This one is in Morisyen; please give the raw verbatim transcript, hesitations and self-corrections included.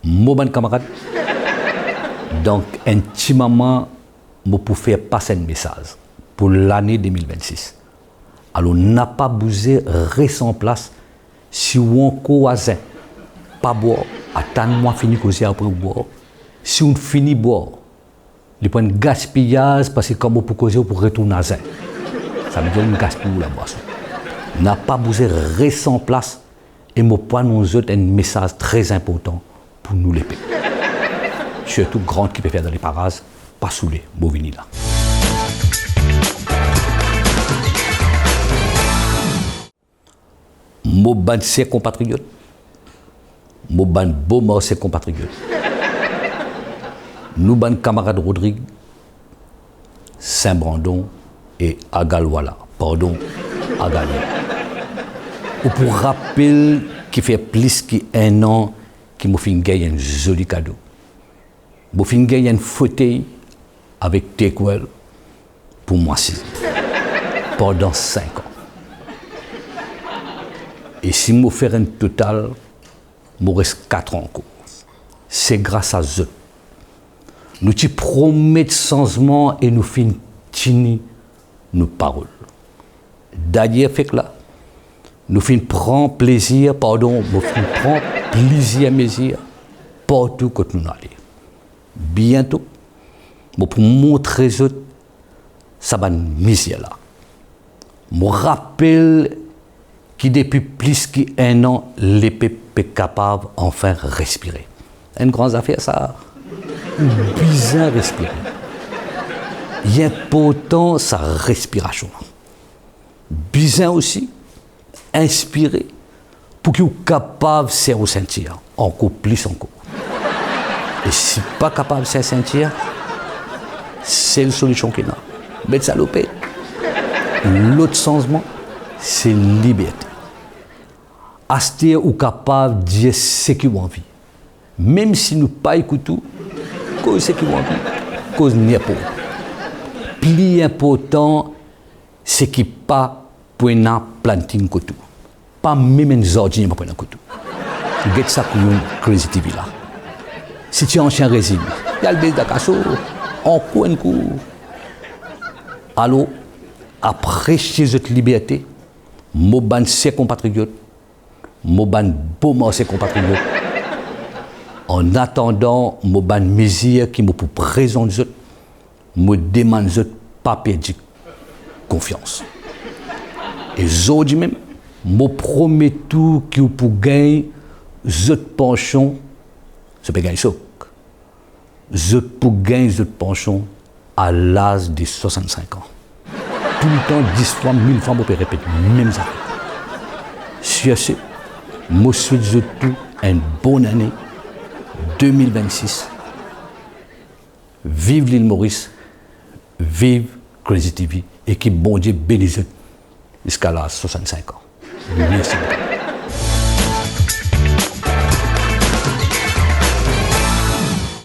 Mo bann kamarad, dan enn ti moman, mo pou fer pas enn mesaz pou lane de mil vennsis. Alor, napa bouze, res an plas. Si ou ankor a zin, pa bwar, atann mwa fini koze apre ou bwar. Si ou fini bwar, li pou enn gaspiyaz, parski kan mo pou koze, ou pou retourn a zin. Savedir ou gaspiy ou labwason. Napa bouze, res an plas, e mo pou anons zot enn mesaz tre inportan pou nou lepep. Sirtou gran ki pe fer dan leparaz, pa soule, mo vini la. Mo bann ser konpatriot, mo bann Bomarsien konpatriot, nou bann kamarad Rodrig, Sin Brandon e Agalwala, pardon, Agalwala. Ou pou rapel ki fer plis ki enn an ki mo finn gagn enn zoli kado. Mo finn gagn enn fotey avek tekwel pou mo asize pandan sink an. E si mo fer enn total, mo res kat an ankor. Se gras a zot. Nou ti promet sanzman e nou finn tini nou parol. Dayer fek la, nou finn pran plezir, pardon, mo finn pran plizier mezir partou kot nou ale. Biento, mo pou montre zot sa bann mizir la. Mo rapel ki depi plis ki enn an, lepep pe kapav anfin respire. Enn gran zafer sa, ou bizin respire. Li inportan sa respirasion la. Bizin osi inspire pou ki ou kapav ser ou sintir ankor plis ankor. E si pa kapav ser sintir, sel solision ki ena, met sa lopet. Lot sanzman, se liberte. Aster ou kapav dir seki ou anvi. Mem si nou pa ekout ou, koz seki ou anvi, koz ninport. Pli inportan, seki pa pou ena planting kot ou. Pa mem enn zardin pa pou ena kot ou. Get sa kouyon Crazy TV la. Si ti ansien rezim, li al bes dakaso, ankor enn kou. Alor, apresie zot liberte, mo bann ser konpatriot, mo bann Bomarsien konpatriot. An atandan mo bann mezir ki mo pou prezant zot, mo demann zot pa perdi konfians. E zordi mem, mo promet ou ki ou pou gagn zot pansion, zot pe gagn sok. Zot pou gagn zot pansion a laz de swasannsink an. Toultan, dis fwa, mil fwa, mo pe repet mem zafer. Sir se, mo swet zot tou enn bonn ane de mil vennsis. Viv Lil Moris, viv Crazy TV e ki Bondie beni zot ziska laz swasannsink an. Mersi boukou.